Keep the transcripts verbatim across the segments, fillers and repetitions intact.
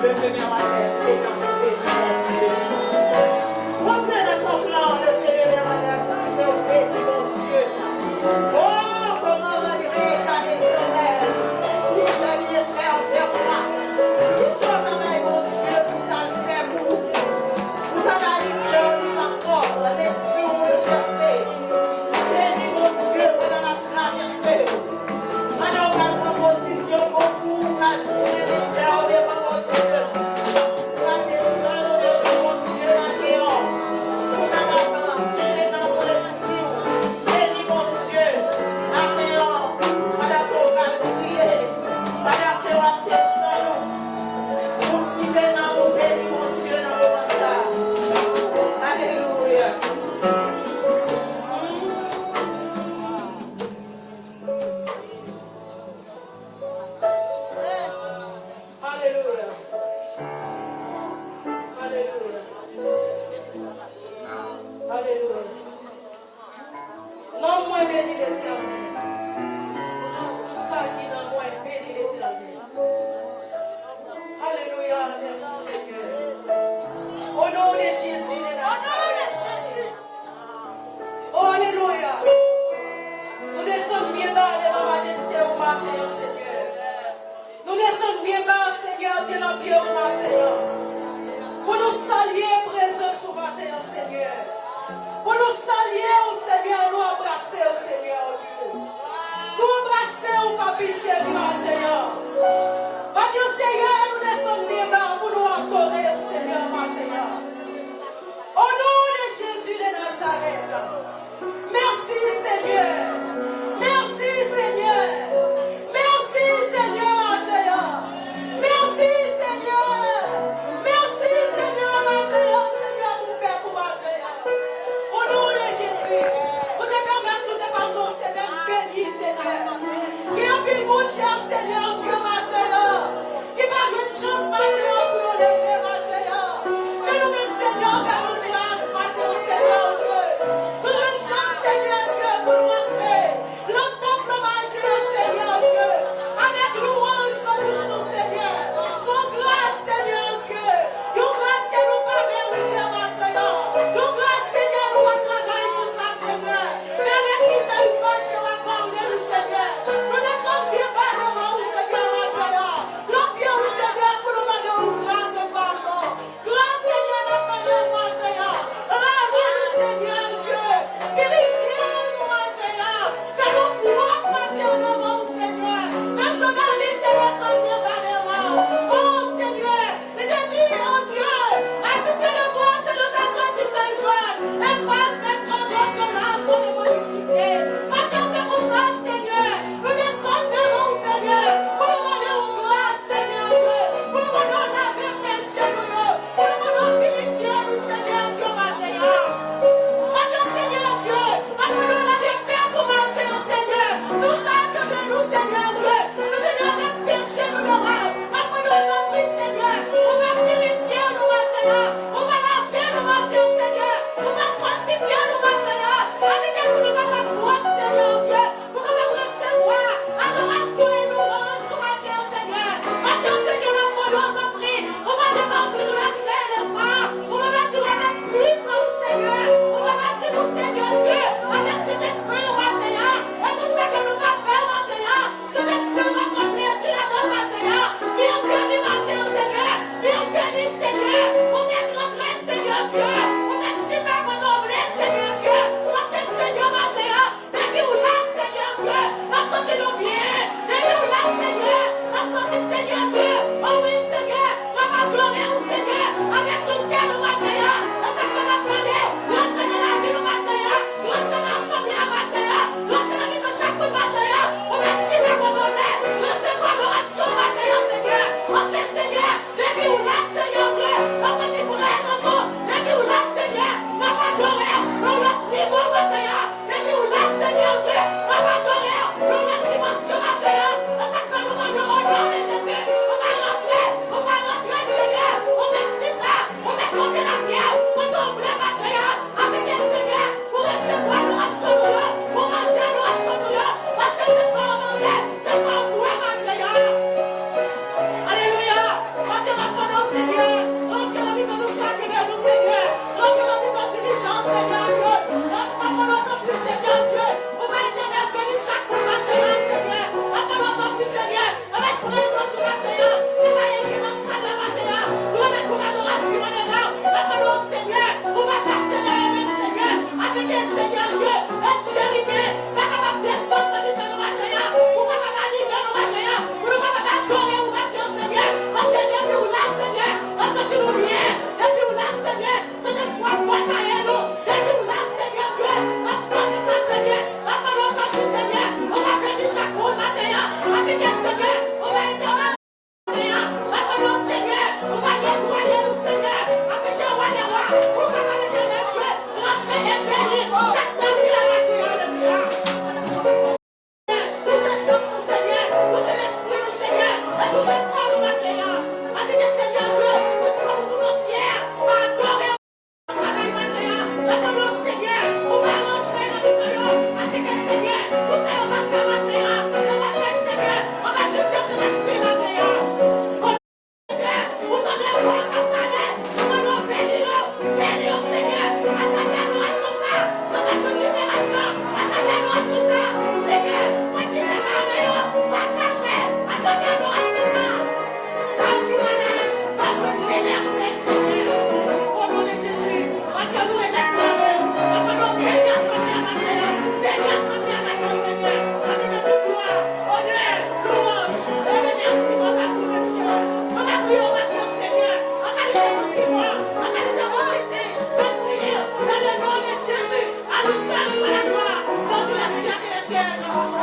Leve men w anlè, kite nan pou beni Bondye. Monte nan tanp lan, leve men w anlè, kite w beni Bondye. Oh, comment on dirait, à l'Éternel, tous ses bienfaits envers moi. Kisa w ta bay Bondye pou sa l fè pou ou? Ou ta ba li kè w li pa pwòp, lespri w boulvèse. Beni Bondye pandan n ap travèse. Pandan w pral pran pozisyon, bon, pou w pral trennen kè w devan Bondye. Ou pral desann devan Bondye maten an. Ou kapab kite nan pou lespri w. Beni Bondye maten an. Pandan ke w pral priye, pandan ke w ap desann ou, ou kite nan pou beni Bondye nan moman sa a. Alelouya. Alelouya. Alelouya. Alelouya. Nanm mwen beni Letènèl. Tout sa ki nan mwen beni Letènèl. Alelouya, mèsi Senyè. O non de Jezi de Nazarèt. O alelouya. Nou desann byen ba devan majeste ou maten an, Senyè. Nou desann byen ba, Senyè Dye, nan pye w maten an. Pou nou salye prezans ou maten an, Senyè. Pou nou salye w, Senyè, nou anbrase w, Senyè Dye. Nou anbrase w, Papi cheri, maten an. Maten an, Senyè, nou desann byen ba pou nou adore w, Senyè, maten an. O non de Jezi de Nazarèt. Mèsi, Senyè. Mèsi, Senyè. Mèsi, Senyè, maten an. Mèsi, Senyè. Mèsi, Senyè, maten an, Senyè, pou pèp ou maten an. O non de Jezi, ou te pèmèt nou te pase yon semèn beni, Senyè. Gen anpil moun chè, Senyè Dye, maten an, ki pa jwenn chans maten an pou yo leve maten an. Men nou menm, Senyè, fè nou gras maten an, Senyè Dye. Nou jwenn chans, Senyè Dye, pou nou antre nan tanp lan maten an, Senyè Dye, avèk lwanj nan bouch nou, Senyè. Se yon gras, Senyè Dye, yon gras ke nou pa merite maten an. Yon gras, Senyè, nou pa travay pou sa, Senyè. Men avèk mizèrikòd ke w akòde nou, Senyè, nou desann byen ba devan ou, Senyè, maten an.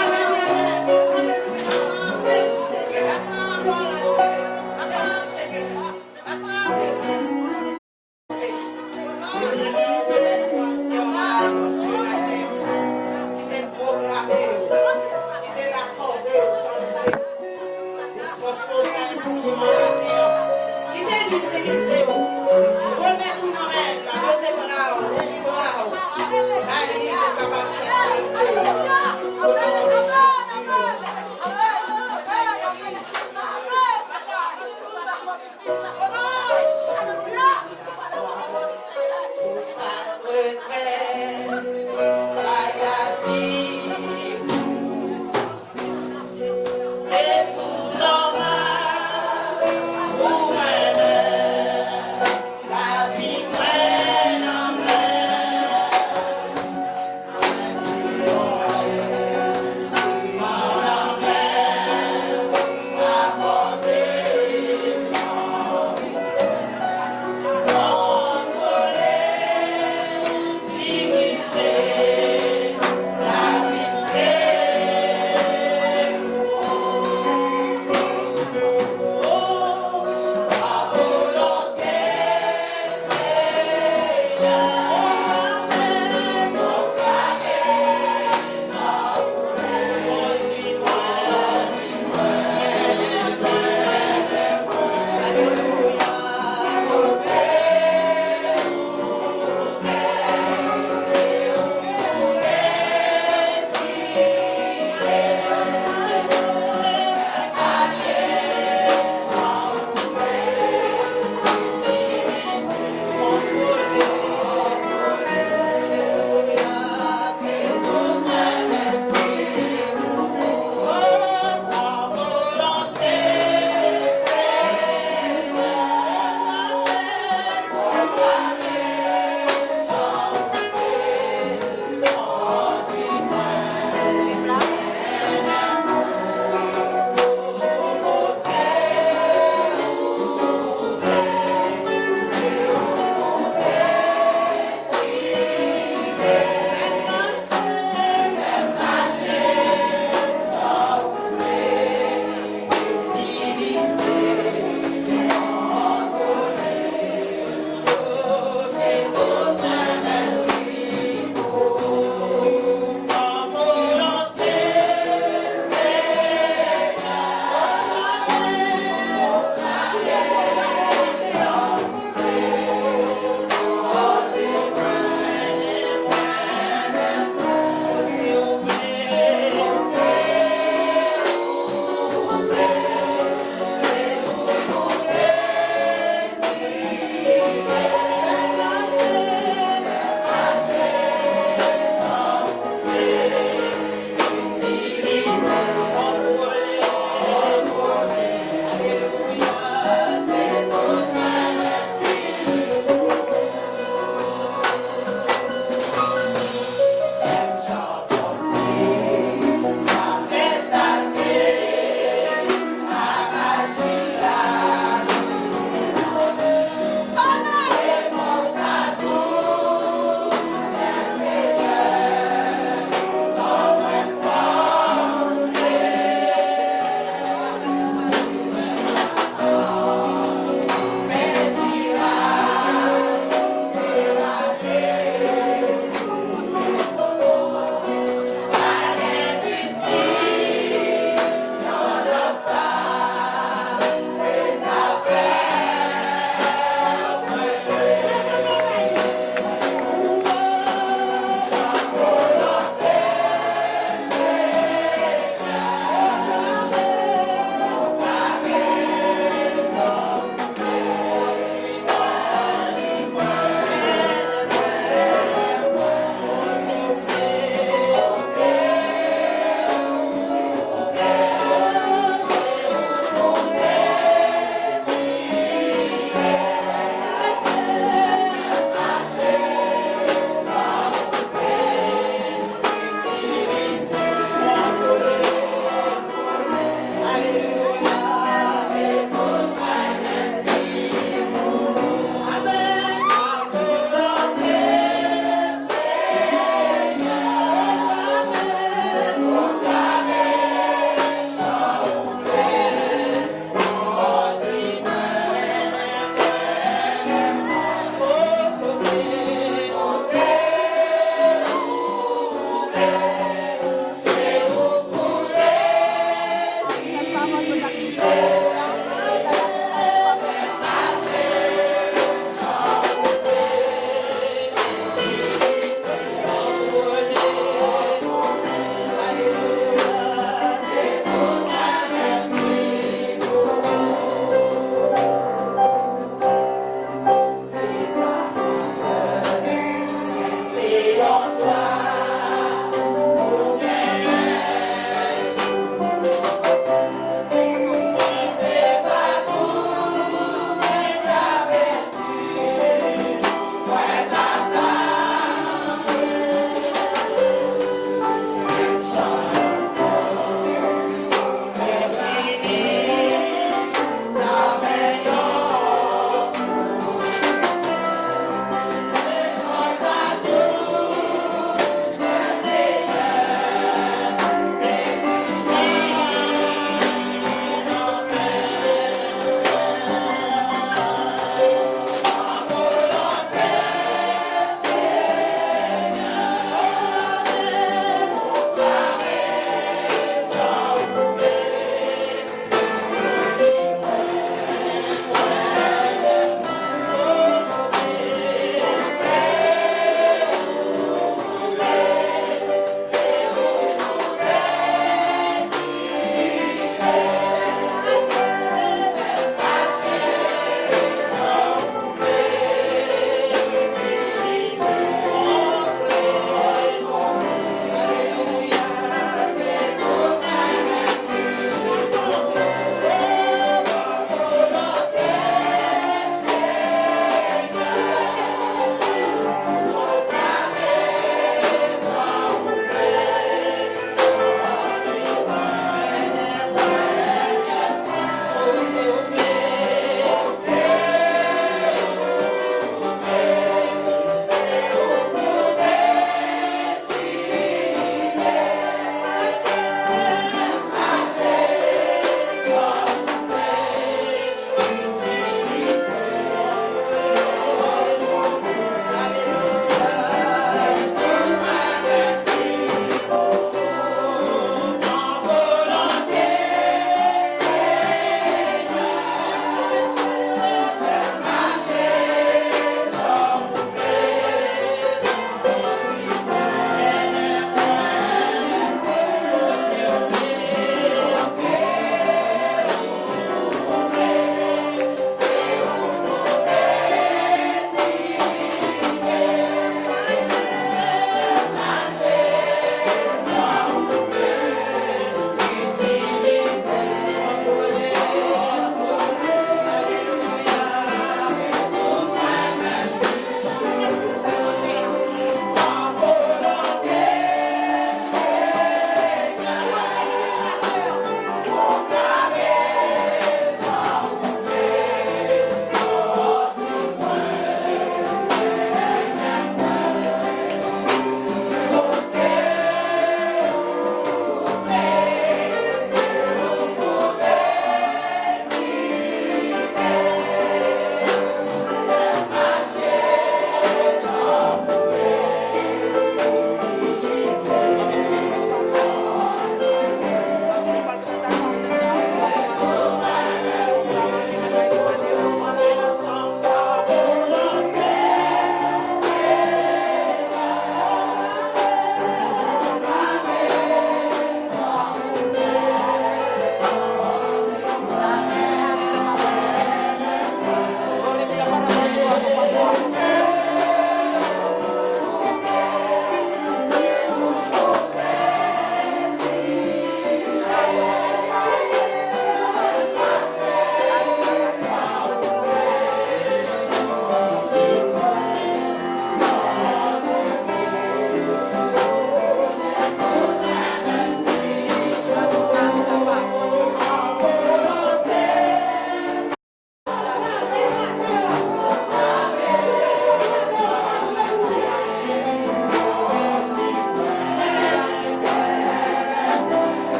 Alelouya. Mèsi, Senyè. Glwa a Dye. Mèsi, Senyè. Alelouya. Kite l pwograme yo. Kite l akòde yo jan l vle. Paske w se yon enstriman laten an. Kite l itilize w. Remèt ou nan men l la. Leve bra w. Leve bra w. Ba li pou l kapab fè sa l vle. O non de Jezi. Ou pa t regrèt bay lavi. Se tou nòmal pou mwen menm, lavi mwen nan men w.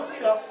silans.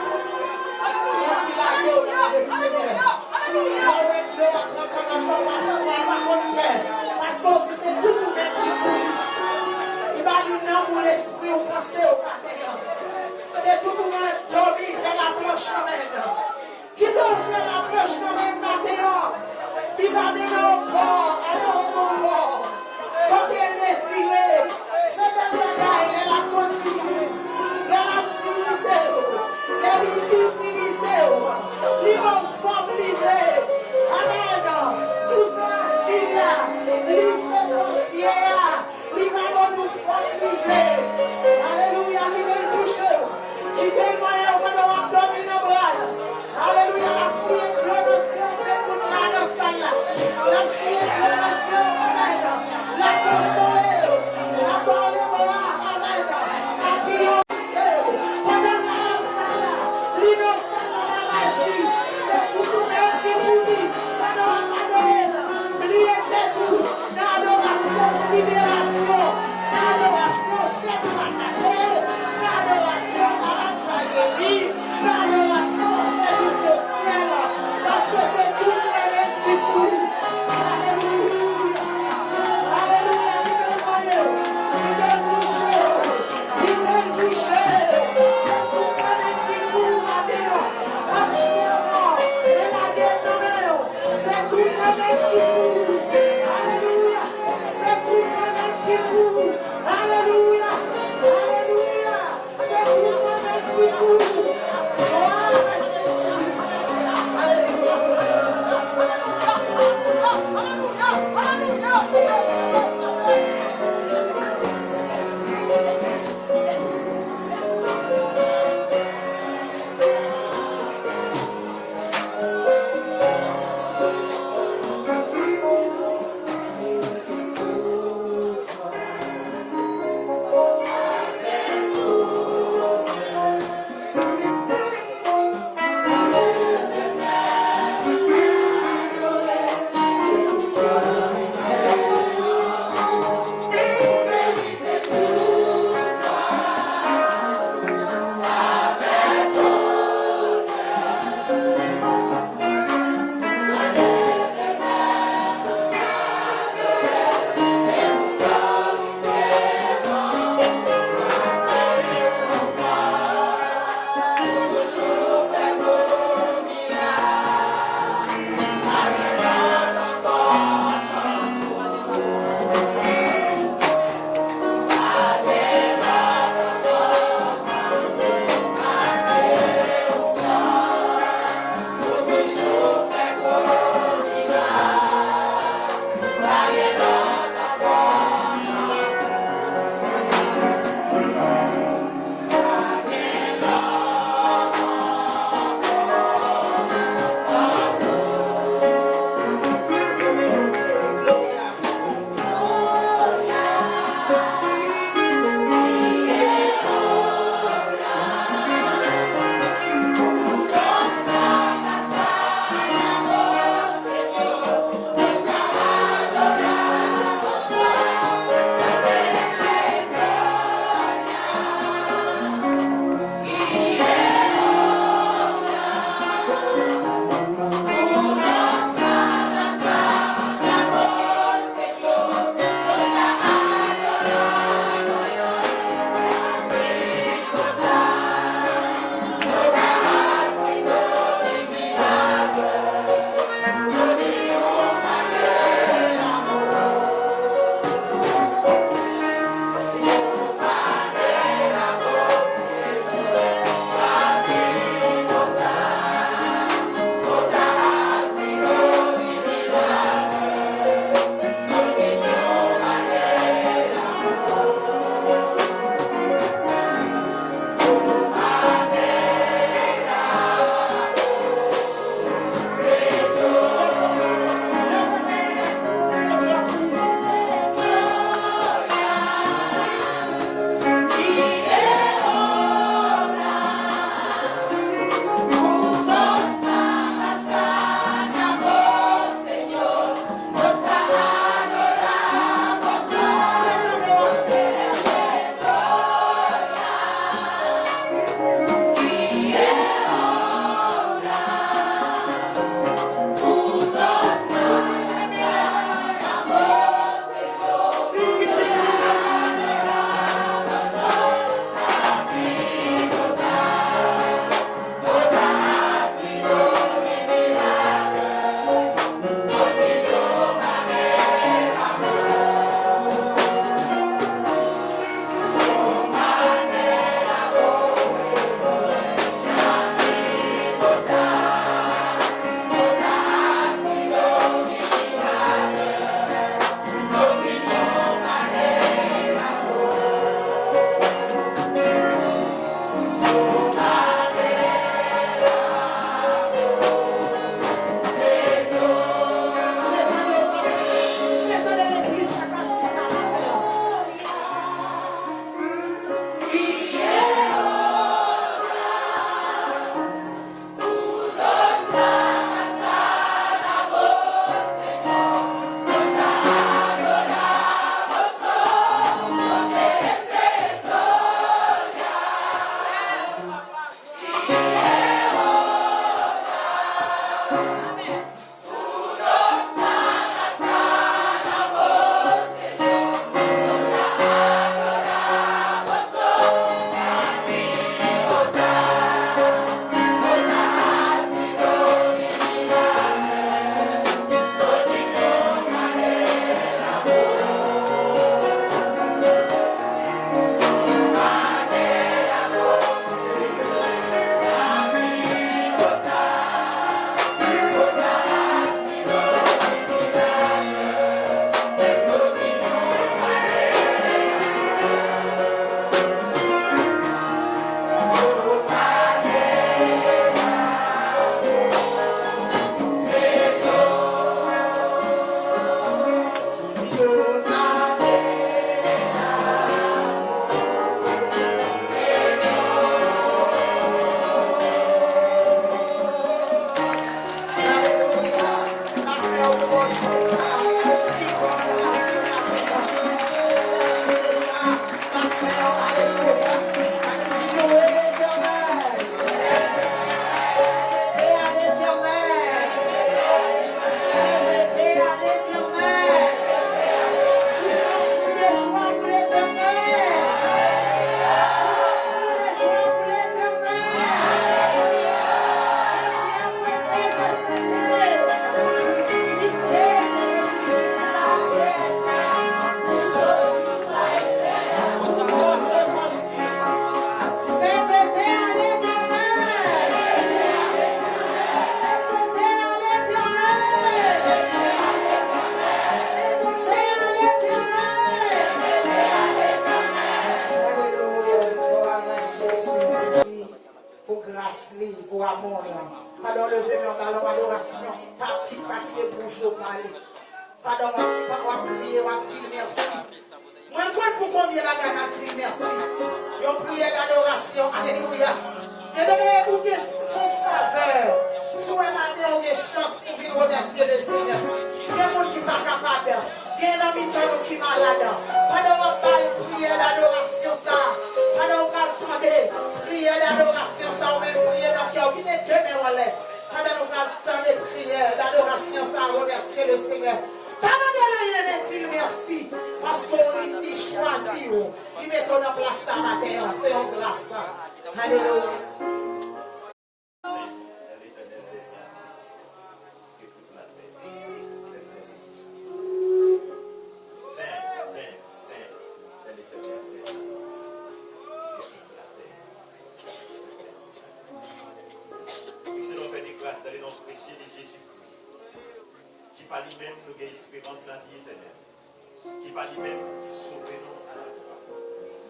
Nan ki lage w nan men Senyè. Lè w wè dlo ap pran kanal la, w ap, w ap, w ap konn pè. Paske w di se tout ou menm ki pou li. Li ba li nanm ou, lespri w, panse w maten an. Se tout ou menm, dòmi, fè laplanch nan men l. Kite w fè laplanch nan men l maten an. Li va mennen w pò, ale w bon pò. Kote l dezire, se bèl bagay lè l ap kondui w, lè l ap dirije w, lè li itilize w, li ba w fòm li vle. Amèn. Nou se achil la, li se Bondye a, li va ban nou fòm li vle. Alelouya, kite l touche w. Kite l manyen w pandan w ap dòmi nan bra l. Alelouya, n ap siye dlo nan zye w, menm moun la nan sal la. N ap siye dlo nan zye w, amèn. N ap konsole w, n ap ba w lebra, amèn. Apiye w, site w. Pandan l la nan sal la, li nan sal la, l ap aji. Se tout ou menm ki pou li, pandan w ap adore l. Bliye tèt ou. Nan adorasyon, liberasyon. Nan adorasyon, chèn pa kase. Nan adorasyon, malad sa geri. Nan adorasyon, fè vis yo syèl. Paske se tout mwen menm ki pou ou. Alelouya. Wa bon lan. Pandan w leve men w ba l yon adorasyon, pa ki pa kite bouch ou pale. Pandan w ap, w ap priye, w ap di l mèsi. Mwen kwè pou konbyen bagay m ap di l mèsi. Yon priyè dadorasyon, alelouya. Byeneme, ou gen, se yon favè. Si w wè maten an, ou gen chans pou vin remèsye Lesenyè. Gen moun ki pa kapab. Gen nan mitan nou ki malad. Pandan w ap bay priyè dadorasyon sa, pandan w pral tande priyè dadorasyon sa, ou menm priye nan kè w, kite de men w anlè. Pandan nou pral tande priyè dadorasyon sa, remèsye Lesenyè. Pa mande l anyen, men di l mèsi, paske li, li chwazi w, li mete w nan plas sa maten an. Se yon gras. Alelouya. Sen, Letènèl dèzame, ke tout latè lève lè sa. Sen, sen, sen, Letènèl dèzame, ke tout latè lève lè sa. Ekselan Pè de gras, dans le nom précieux de Jésus-Christ, ki pa li menm nou gen esperans lavi etènèl. Ki pa li menm ki sove nou a la kwa.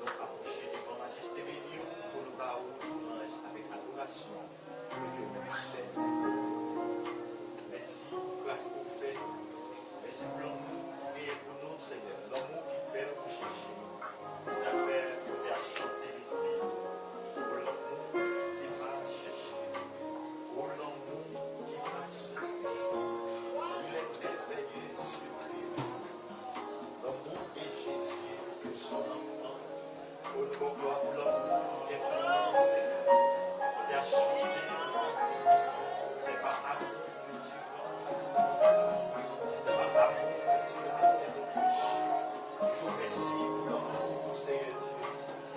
Nou apwoche devan majeste beni w pou nou ba ou louwanj avèk adorasyon, men ke ou menm sèl. Mèsi pou gras ke w fè nou. Mèsi pou lanmou ou genyen pou nou, Senyè. Lanmou ki fè ou chèche nou. Ou ta fè ou te a chante legliz. O lanmou ki pa chèche. O lanmou ki pa sove. Il est merveilleux ce que L'amour de Jésus, son enfant, au niveau gloire pour l'amour qui est pour nous, Seigneur. On a chanté, on a dit, c'est pas amour que tu vas, c'est pas amour que tu as, mais le péché. Je vous remercie pour l'amour, Seigneur Dieu.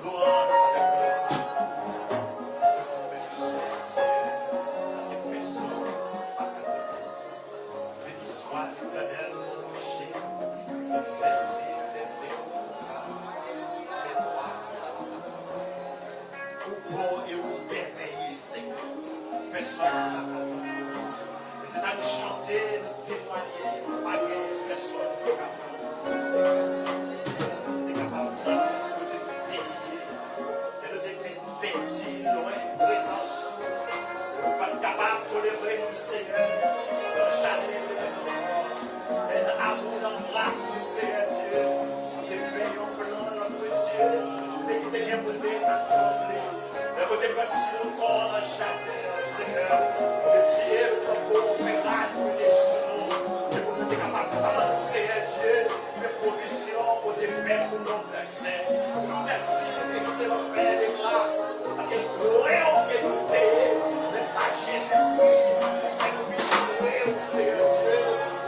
Louanj avèk glwa pou ou menm sèl, Senyè, paske pèsonn pa ka tankou ou. Beni swa Letènèl, mon rocher, exerce les meilleurs pouvoirs, mes doigts à la parole. Ou bon e ou mèvèye, Senyè. Pèsonn pa ka tankou ou. E se sa nou chante, nou temwanye, pa gen pèsonn ki kapab tankou ou, Senyè. Ou te kapab ban nou kote nou te ye, lè nou te vin pèdi lwen prezans ou. Ou pa t kapab tolere nou, Senyè, nan jaden Edenn ankò. Men nan amou, nan gras ou, Senyè Dye, ou te fè yon plan, Nòtre Dye, men ki te gen pou te akonpli. Lè kote pran timoun kò nan jaden an, Senyè, ke Dye, ou poko fè rad mete sou nou, ke pou nou te kapab tann, Senyè Dye, men pwovizyon ou te fè pou nou, Pè Sen. Nou di w mèsi, ekselan Pè de gras, paske lwen ke nou te ye, men pa Jezikri, ou fè nou vin pre w, Senyè Dye,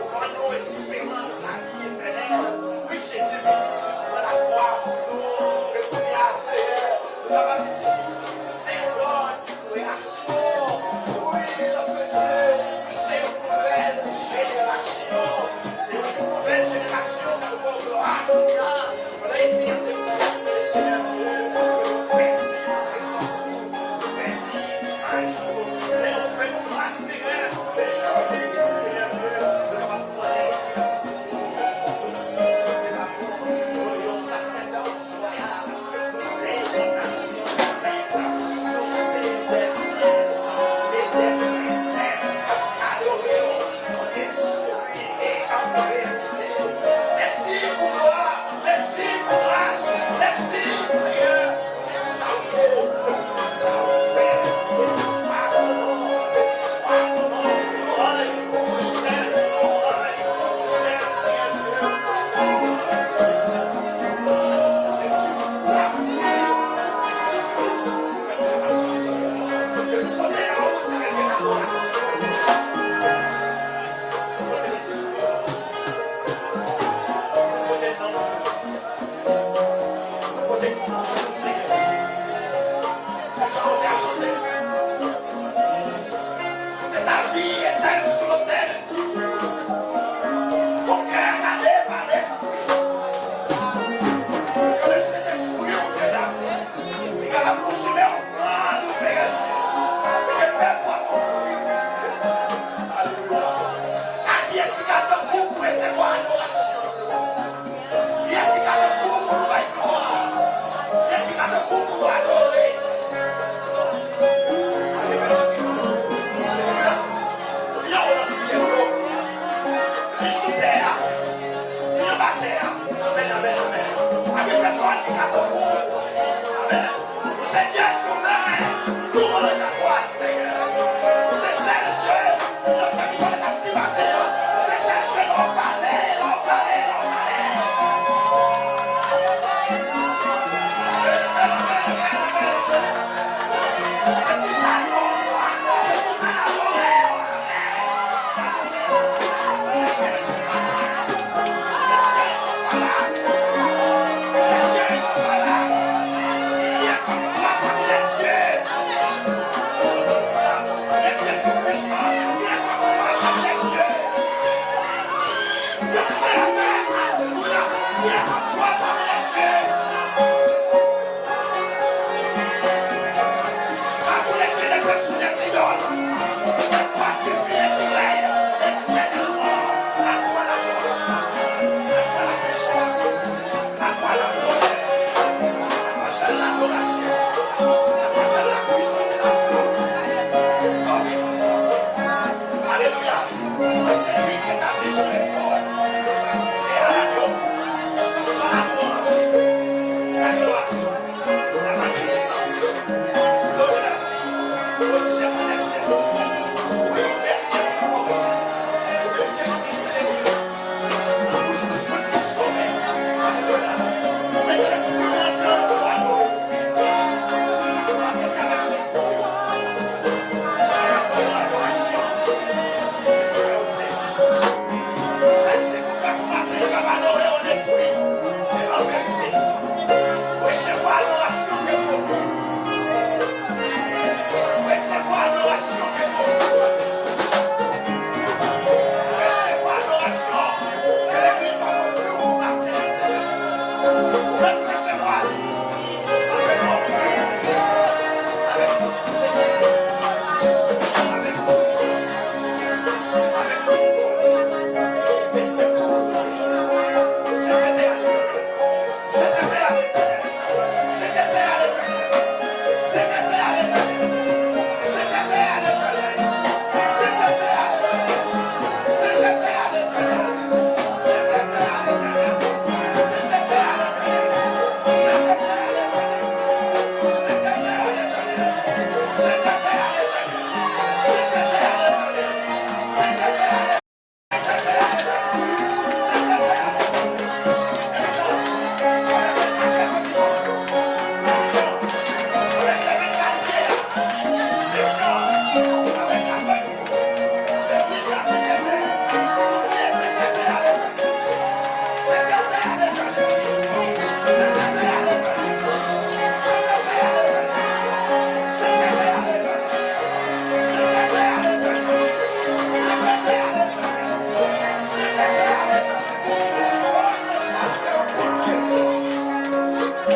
ou ban nou esperans lavi etènèl. Wi, Jezi vini, li pran lakwa pou nou, e kounye a, Senyè, nou kapab di, nou se yon lòt kreyasyon. Wi, Nòtre Dye, nou se yon nouvèl jenerasyon. Se yon nouvèl jenerasyon k ap ba w glwa kounye a. Pandan ènmi an te panse, Senyè Dye, ke nou pèdi prezans ou, nou pèdi imaj ou, men ou fè nou gras, Senyè. Men jodi, Senyè Dye, nou kapab konnen Kris pou nou. Nou se de la, nou yon sasèdòs wayal. Nou se yon nasyon sent. Amèn. Ou se Dye souveren. Louanj a twa, Senyè. Ou se sèl Dye. Jan Sèvitè Letènèl ap di maten an, se sèl Dye lè w pale, lè w pale, lè w pale. Amèn, amèn, amèn. Se pou sa n ba w glwa, se pou sa n adore w. Amèn. N adore w. Se Dye enkonparab. Se Dye enkonparab. Ki enkonparab pami lè Dye. Le Dieu Tout-Puissant, ki enkonparab pami lè Dye. Le Créateur, alelouya, ki enkonparab pami lè Dye. Car tous les dieux des peuples sont des idoles. Mais toi, tu vis et tu règnes éternellement. À toi la gloire, à toi la puissance. À toi la gloire, à toi seule l'adoration, à toi seule la puissance et la force. Oh oui. Alléluia. C'est lui qui est assis sur le trône. Et à l'agneau soit la louange, la gloire, la magnificence, l'honneur au siècle des siècles. Oui, vous méritez de nous louer, vous méritez de nous célébrer. Nan bouch tout moun ki sove. Alelouya. Ou mete lespri w anndan nou pou adore. Paske se avèk lespri w, avèk yon adorasyon ki pou fè w plezi. Mèsi pou pèp ou maten yo k ap adore w an lespri e an verite. Resevwa adorasyon ke nou ofri w. Resevwa adorasyon ke nou ofri w maten. Resevwa adorasyon ke legliz la ofri w maten an, Senyè. Ou mèt resevwa li, paske nou ofri w avèk tout lespri, avèk tout kè, avèk tout kè. E se pou ou nou ye. Sentete a Letènèl. Sentete a Letènèl. Sentete a Letènèl. Sentete a Letènèl.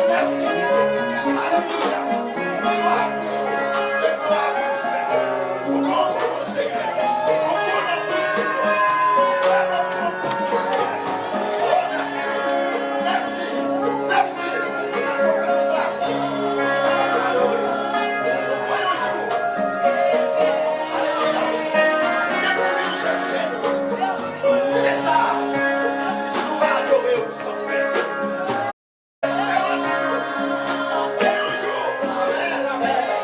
Mèsi. Alelouya. Glwa pou ou. E glwa pou ou, Senyè. Ou bon pou nou, Senyè. Ou bon nan tout, Senyè. Ou vrèman bon pou nou, Senyè. Oh, mèsi. Mèsi. Mèsi. Paske ou fè nou gras pou nou kapab adore. Nou kwè yon jou, alelouya, ou gen pou vin chèche nou. E sa, nou va adore w san fen. Esperans nou. Gen yon jou. Amèn, amèn.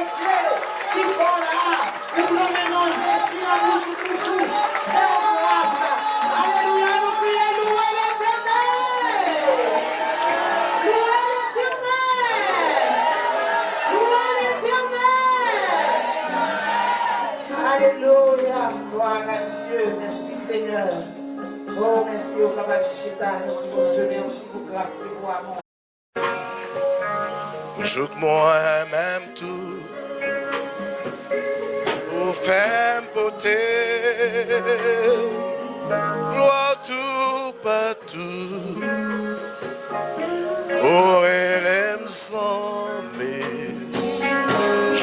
Dye ki fò la, ou nonmen non Jezi nan bouch ou toujou. Fè yon gras. Alelouya, nou kriye, louwe Letènèl. Louwe Letènèl. Louwe Letènèl. Alelouya, glwa a Dye. Mèsi, Senyè. O, mèsi, ou kapab chita, nou di Bondye mèsi pou gras li, pou amou. Jouk mwen menm tou, ou fè m pote glwa toupatou, ou rele m zanmi.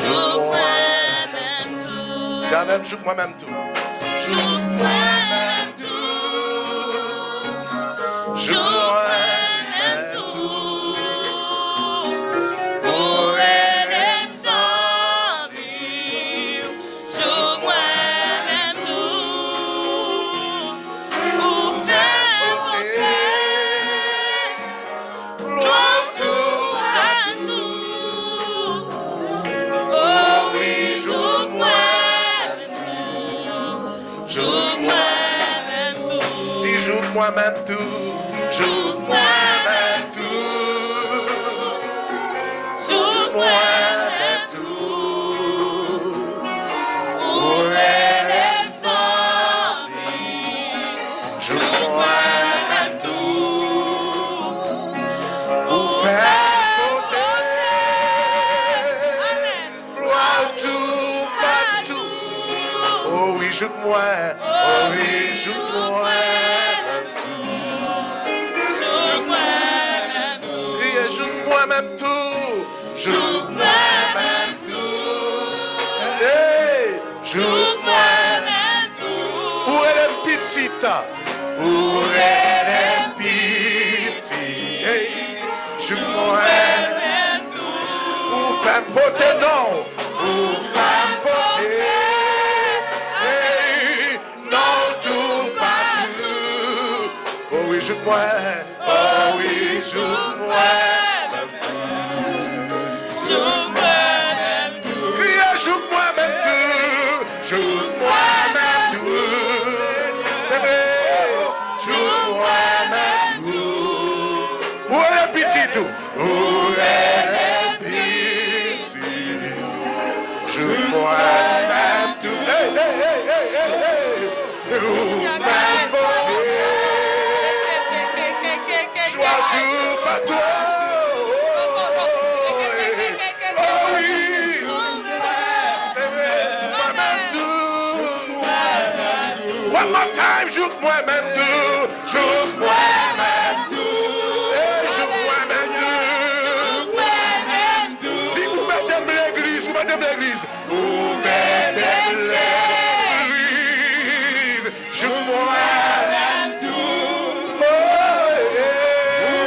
Jouk mwen menm tou. Di avè m, jouk mwen menm tou. Jouk mwen menm tou. Jouk mwen menm tou. Ou rele m zanmi. Jouk mwen menm tou. Ou fè m pote glwa toupatou. O wi, jouk mwen menm tou. Jouk mwen menm tou. Di jouk mwen menm tou. Jouk mwen menm tou. Jouk mwen menm tou. Ou rele m zanmi. Jouk mwen menm tou. Ou fè m pote glwa toupatou. O wi, jouk mwen. O wi, jouk mwen menm tou. Jouk mwen menm tou. Kriye, jouk mwen menm tou. Jouk mwen menm tou. Hey, jouk mwen menm tou. Ou rele m pitit. Ou rele m pitit. Hey, jouk mwen menm tou. Ou fè m pote non. Ou fè m pote, hey, non toupatou. O wi, jouk mwen. O wi, jouk mwen menm tou. Jouk mwen menm tou. Kriye, jouk mwen menm tou. Jouk mwen menm tou. Se vre. Jouk mwen menm tou. Ou rele pitit ou. Ou rele pitit. Jouk mwen menm tou. Hey, hey, hey, hey, hey, hey. Ou fè m pote glwa toupatou. O wi. Se vre, jouk mwen menm tou. One more time, jouk mwen menm tou. Jouk mwen menm tou. Hey, jouk mwen menm tou. Di, ou mete m legliz, ou mete m legliz. Ou mete m legliz, jouk mwen menm tou. Oh, yeah.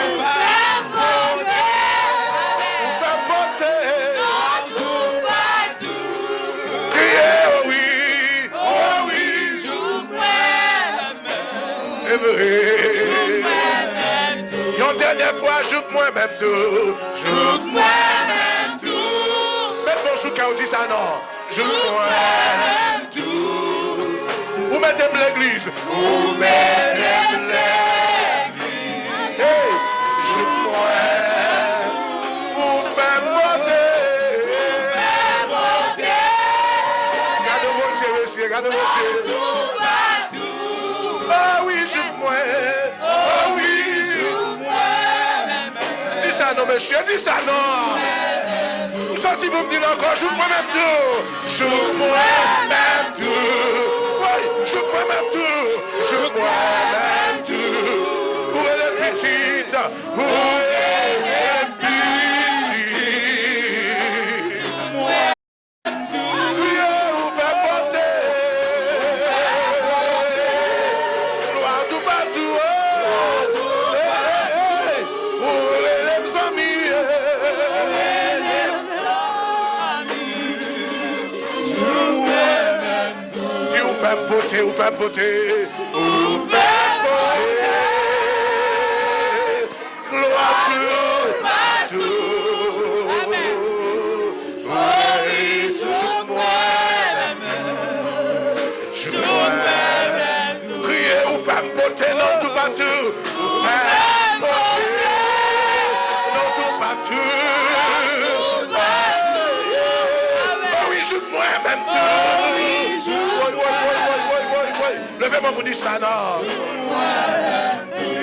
Ou fè m pote, ou fè m pote. Kriye, oh wi, oh wi. Se vre. Yon dènyè fwa, jouk mwen menm tou. Jouk mwen menm tou. Met men w sou kè w, di sa non. Jouk mwen menm tou. Ou mete m legliz. Ou mete m legliz. Hey, jouk mwen. Ou fè m pote. Gade Bondye, mesye, gade Bondye. Ah wi, jouk mwen. Oh wi. Di sa non, mesye, di sa non. M santi pou m di l ankò, jouk mwen menm tou. Jouk mwen menm tou. Woy, jouk mwen menm tou. Jouk mwen menm tou. Ou rele pitit. Ou rele pitit. Kriye, ou fè m pote glwa toupatou, oh. Hey, hey, hey. Ou rele m zanmi, hey. Di ou fè m pote, ou fè m pote, ou fè m pote glwa toupatou. Amèn. Kriye, ou fè m pote non toupatou. Ou fè m pote non toupatou. O wi, jouk mwen menm tou. Woy, woy, woy. Leve men pou di sa non.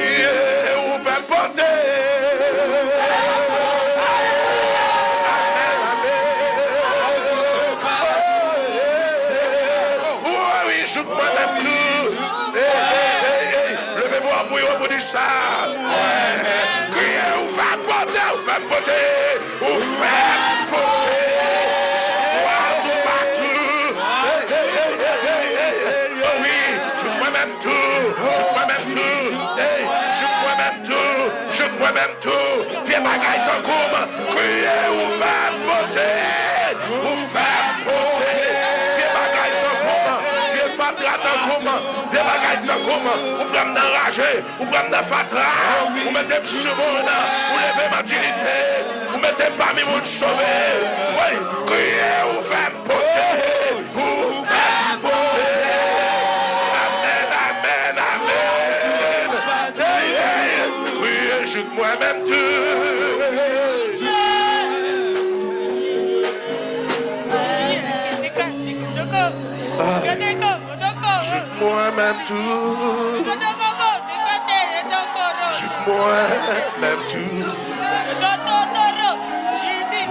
Ye, ou fè m pote. Amèn, amèn. O wi, jouk mwen menm tou. Ey, ey, ey, ey. Leve vwa pou yo pou di sa. Kriye, ou fè m pote, ou fè m pote. Ou fè m pote. Wa toupatou. Ey, ey, ey, ey, ey, ey. O wi, jouk mwen menm tou. Jouk mwen menm tou. Ey, jouk mwen menm tou. Jouk mwen menm tou. Vye bagay tankou m. Kriye, ou fè m pote. Ou fè m pote. Vye bagay tankou m. Vye fatra tankou m. Vye bagay tankou m. Ou pran m nan raje. Ou pran m nan fatra, ou mete m sou moun, ou leve m an diyite, ou mete m pami moun sove. Wi, kriye, ou fè m pote, ou fè m pote. Amèn, amèn, amèn. Ey, ey, kriye, jouk mwen menm tou. Jouk mwen menm tou. Jouk mwen menm tou.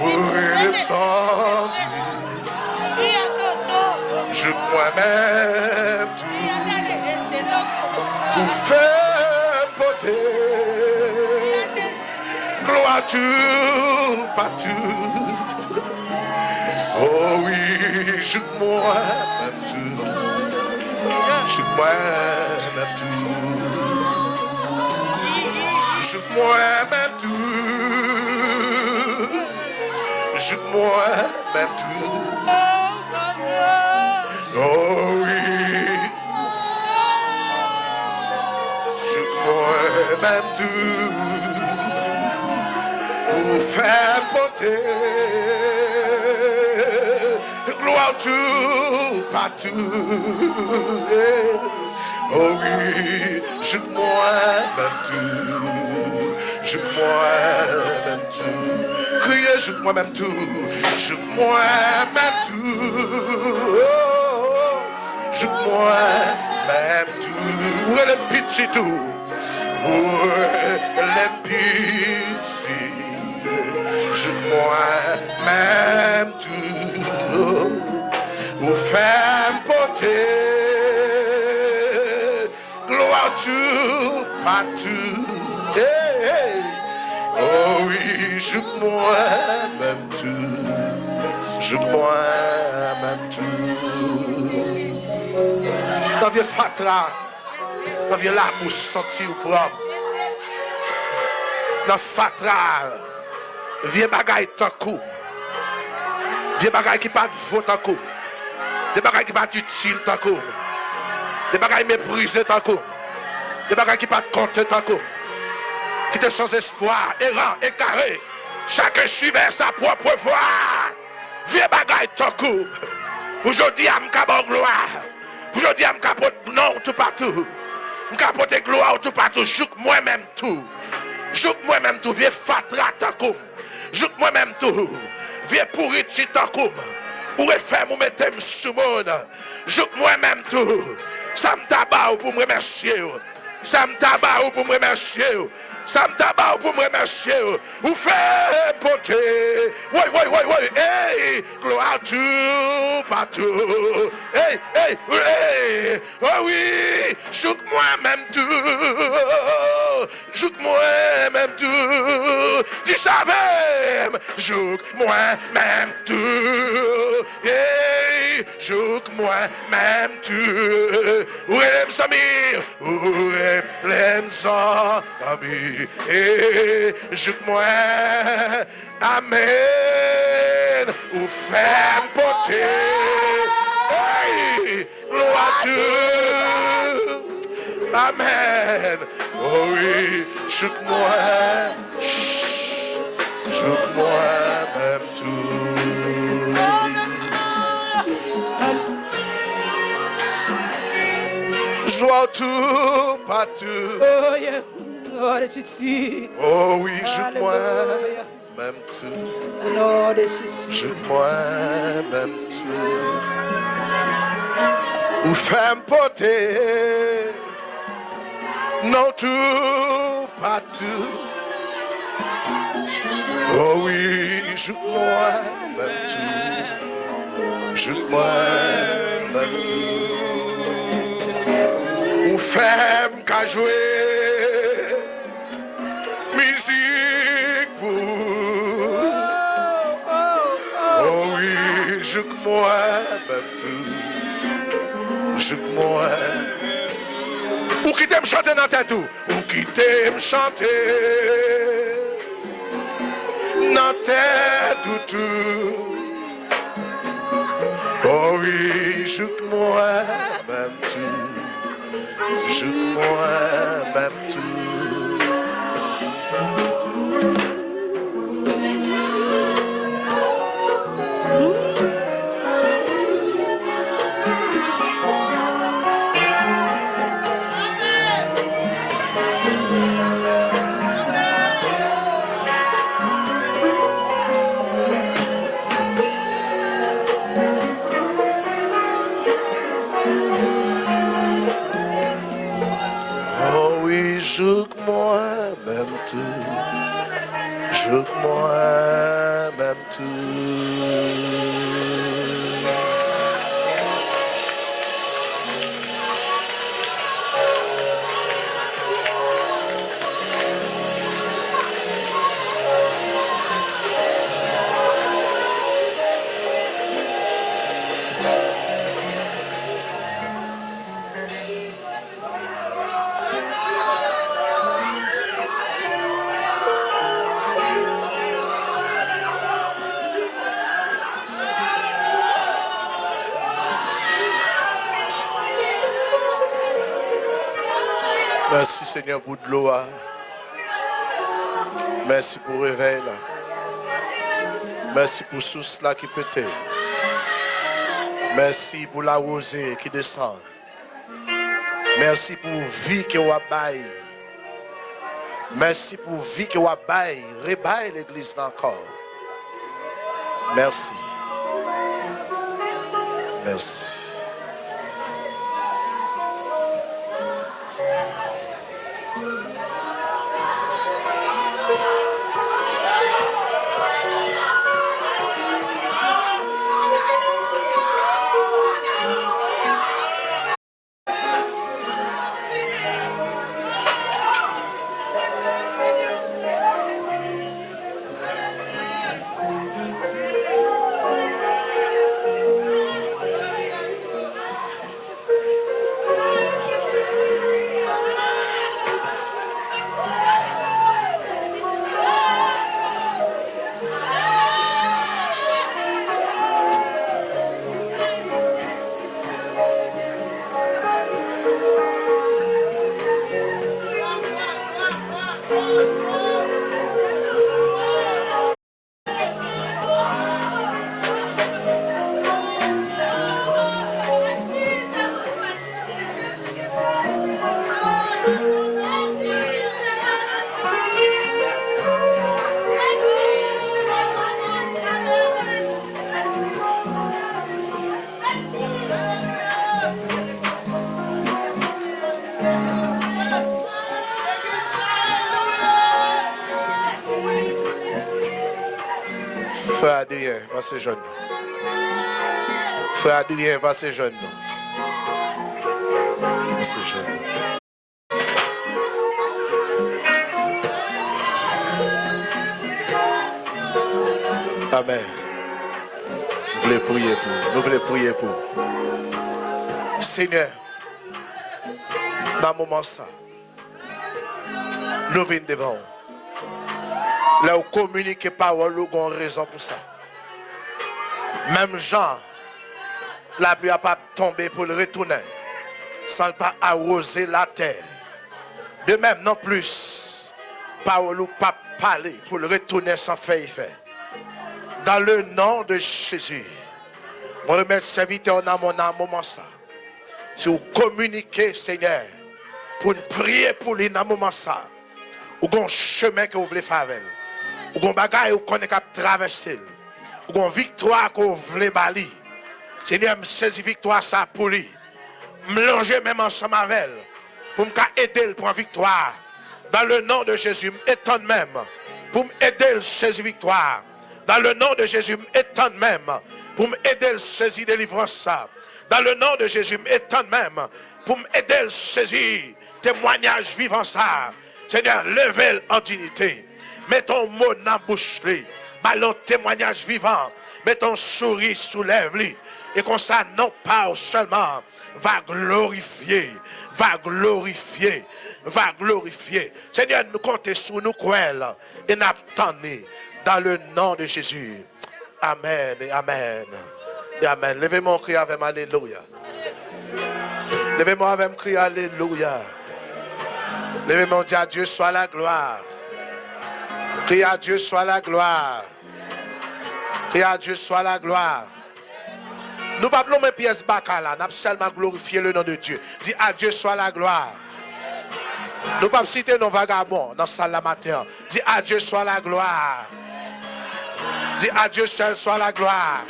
Ou rele m zanmi. Jouk mwen menm tou. Ou fè m pote glwa toupatou. O wi, jouk mwen menm tou. Jouk mwen menm tou. Jouk mwen menm tou. Jouk mwen menm tou. O wi. Jouk mwen menm tou. Ou fè m pote glwa toupatou. O wi, jouk mwen menm tou. Jouk mwen menm tou. Kriye, jouk mwen menm tou. Jouk mwen menm tou. Jouk mwen menm tou. Ou rele m pitit ou. Ou rele m pitit. Jouk mwen menm tou. Ou fè m pote glwa toupatou. Ey, ey. O wi, jouk mwen menm tou. Jouk mwen menm tou. Nan vye fatra, nan vye labou santi ou pran m. Nan fatra, vye bagay tankou m. Vye bagay ki pa t vo tankou m. Vye bagay ki pa t itil tankou m. Vye bagay meprize tankou m. Vye bagay ki pa t konte tankou m. Ki te sans espwa, eran, ekare. Chacun suivait sa propre voie. Vye bagay tankou m. Pou jodi a, m ka ba w glwa. Pou jodi a, m ka pote non w toupatou. M ka pote glwa w toupatou. Jouk mwen menm tou. Jouk mwen menm tou, vye fatra tankou m. Jouk mwen menm tou, vye pouriti tankou m. Ou refè m, ou mete m sou moun. Jouk mwen menm tou, sa m ta ba w pou m remèsye w? Sa m ta ba w pou m remèsye w? Sa m ta ba w pou m remèsye w? Ou fè m pote. Woy, woy, woy, woy. Ey, glwa toupatou. Ey, ey, ey. O wi, jouk mwen menm tou. Jouk mwen menm tou. Di sa avè m. Jouk mwen menm tou. Ey, jouk mwen menm tou. Ou rele m zanmi. Ou rele m zanmi. Ey, jouk mwen. Amèn. Ou fè m pote. Ey, glwa tou. Amèn. O wi, jouk mwen. Jouk mwen menm tou. Toupatou. Oh, yeah. Glória a ti. Oh wi, jouk mwen menm tou. Glória a ti. Jouk mwen menm tou. Ou fè m pote non toupatou. Oh wi, jouk mwen menm tou. Jouk mwen menm tou. Ou fè m ka jwe mizik pou ou. Oh wi, jouk mwen menm tou. Jouk mwen. Ou kite m chante nan tèt ou. Ou kite m chante nan tèt ou tou. Oh wi, jouk mwen menm tou. Jouk mwen menm tou. Oh wi, jouk mwen menm tou. Jouk mwen menm tou. Mèsi, Senyè, pou dlo a. Mèsi pou revèy la. Mèsi pou sous la ki pete. Mèsi pou lawoze ki desann. Mèsi pou vi ke w ap bay. Mèsi pou vi ke w ap bay, rebay legliz la ankò. Mèsi. Mèsi. Frè Adrien, pase jwenn nou. Frè Adrien, pase jwenn nou. Pase jwenn nou. Amèn. Nou vle priye pou, nou vle priye pou. Senyè, nan moman sa, nou vin devan w. Lè w kominike pawòl ou, gon rezon pou sa. Menm jan lapli a p ap tonbe pou l retounen san l pa awoze latè, de menm non plis, pawòl ou p ap pale pou l retounen san fè efè. Dans le nom de Jésus, mwen remèt sèvitè w nan men w nan moman sa. Si w kominike, Senyè, pou n priye pou li nan moman sa, ou gon chemen ke w vle fè avè l. Ou gon bagay ou konnen k ap travèse l. Ou gon viktwa ke w vle ba li. Senyè, m sezi viktwa sa pou li. M lonje men m ansanm avè l pou m ka ede l pran viktwa. Dans le nom de Jésus, m etann men m pou m ede l sezi viktwa. Dans le nom de Jésus, m etann men m pou m ede l sezi delivrans sa. Dans le nom de Jésus, m etann men m pou m ede l sezi temwanyaj vivan sa. Senyè, leve l an diyite. Mete yon mo nan bouch li. Ba l yon temwanyaj vivan. Mete yon souri sou lèv li. E konsa, non pa w sèlman va glorifye, va glorifye, va glorifye. Senyè, nou konte sou, nou kwè l, e n ap tann li. Dans le nom de Jésus. Amèn e amèn. E amèn. Leve men w, kriye avè m, alelouya. Leve men w avè m, kriye alelouya. Leve men w, di: À Dieu soit la gloire. Kriye: À Dieu soit la gloire. Kriye: À Dieu soit la gloire. Nou p ap lonmen pyès baka la, n ap sèlman glorifye le nom de Dieu. Di: À Dieu soit la gloire. Nou p ap site non vagabon nan sal la maten an. Di: À Dieu soit la gloire. Di: À Dieu seul soit la gloire.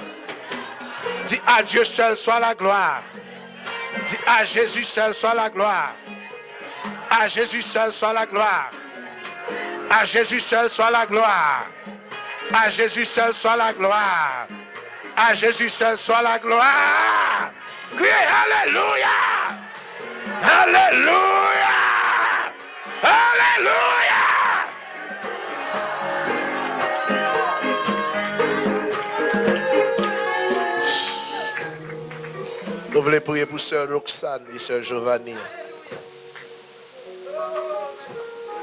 Di: À Dieu seul soit la gloire. Di: À Jésus seul soit la gloire. À Jésus seul soit la gloire. À Jésus seul soit la gloire. À Jésus seul soit la gloire. À Jésus seul soit la gloire. Kriye alelouya! Alelouya! Alelouya! Nou vle priye pou sè Roxane e sè Giovanni.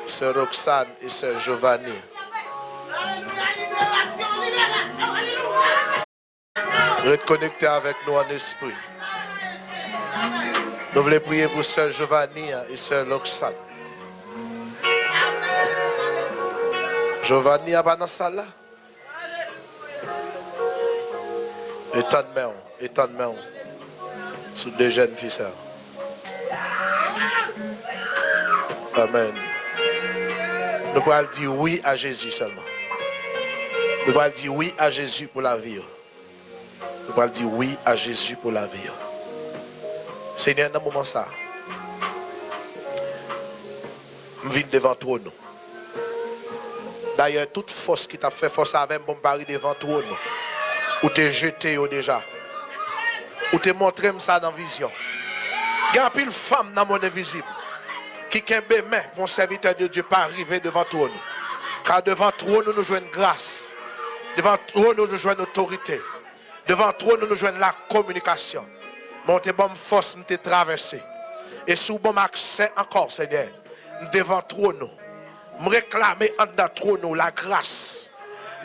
Sè Roxane e sè Giovanni. Ret konekte avèk nou an espri. Nou vle priye pou sè Giovanni an e sè Roxane. Giovanni an pa nan sal la? Etann men w, etann men w sou de jèn fi sa yo. Amèn. Nou pral di wi a Jezi sèlman. Nou pral di wi a Jezi pou lavi yo. Nou pral di wi a Jezi pou lavi yo. Senyè, nan moman sa, m vin devan twòn ou. Dayè, tout fòs ki t ap fè fòs avè m pou m pa rive devan twòn ou, ou te jete yo deja. Ou te montre m sa nan vizyon. Gen anpil fanm nan monn envizib ki kenbe men pou yon sèvitè de Dye pa rive devan twòn ou. Ka devan twòn ou nou jwenn gras. Devan twòn ou nou jwenn otorite. Devan twòn ou nou jwenn lakominikasyon. Men w te ban m fòs, m te travèse. E si w ban m aksè ankò, Senyè, m devan twòn ou. M reklame anndan twòn ou lagras.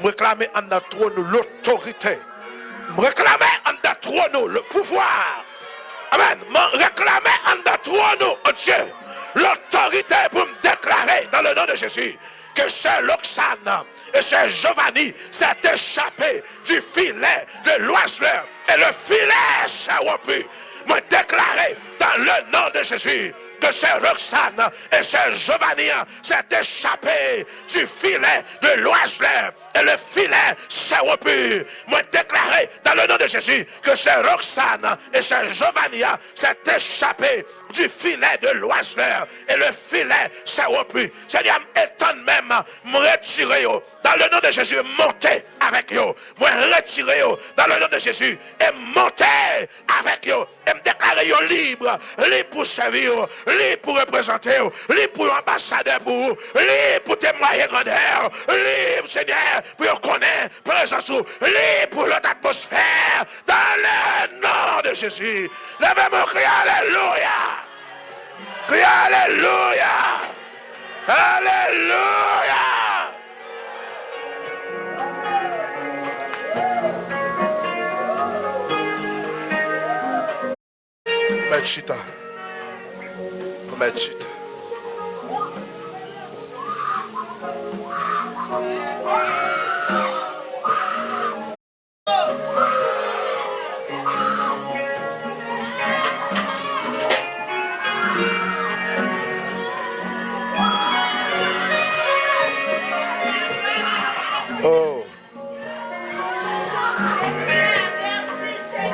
M reklame anndan twòn ou lotorite. M reklame anndan twòn ou le pouvwa. Amèn. M reklame anndan twòn ou, o Dye, lotorite pou m deklare, dans le nom de Jésus, que sè Loksàn et sè Giovanni s'est échappé du filet de l'oiseleur et le filet s'est rompu. Mwen deklare dans le nom de Jésus que sè Roxane et sè Giovanni s'est échappé du filet de l'oiseleur et le filet s'est rompu. Mwen deklare dans le nom de Jésus que sè Roxane et sè Giovanni s'est échappé du filet de l'oiseleur et le filet s'est rompu. Senyè, m etann men m, m retire yo. Dans le nom de Jésus, monte avèk yo. Mwen retire yo dans le nom de Jésus et monte avèk yo. E m deklare yo lib, lib pou sèvi w, lib pou reprezante w, lib pou yon anbasadè pou ou, lib pou temwaye grandè w, lib, Senyè, pou yo konnen prezans ou, lib pou lòt atmosfè, dans le nom de Jésus. Leve men w, kriye alelouya! Kriye alelouya! Alelouya! Mèt chita. Mèt chita.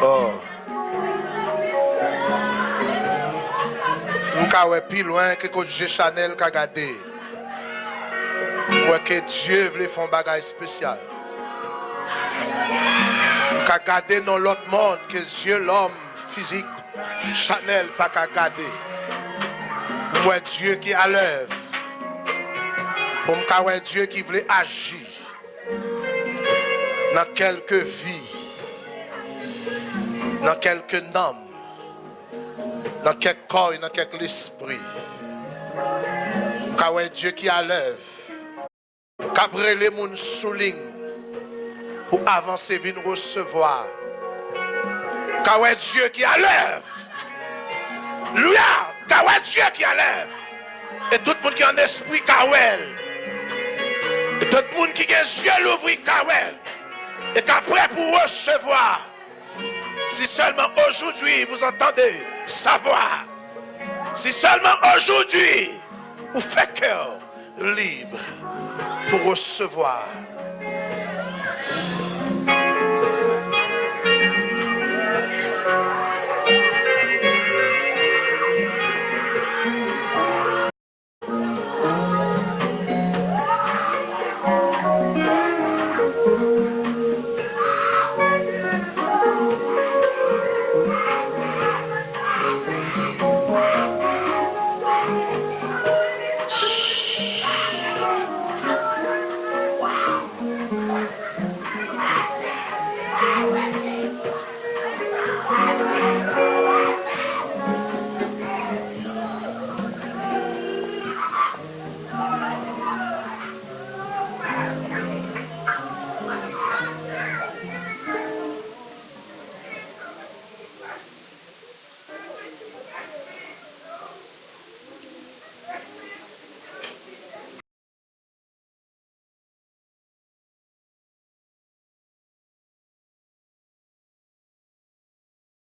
Oh. M ka wè pi lwen ke kot je Chanel ka gade. M wè ke Dye vle fè yon bagay espesyal. M ka gade nan lòt mond ke zye lòm fizik Chanel pa ka gade. M wè Dye ki alèv. Pou m ka wè Dye ki vle aji nan kèlke vi, nan kèlke nanm, nan kèk kò e nan kèk lespri. M ka wè Dye ki alèv, k ap rele moun sou liy pou avanse vin resevwa. M ka wè Dye ki alèv. Louya, m ka wè Dye ki alèv. E tout moun ki an espri ka wè l. E tout moun ki gen zye louvri ka wè l. E ka prè pou resevwa. Si seulement aujourd'hui vous entendez sa voix. Si seulement aujourd'hui vous faites cœur libre pour recevoir.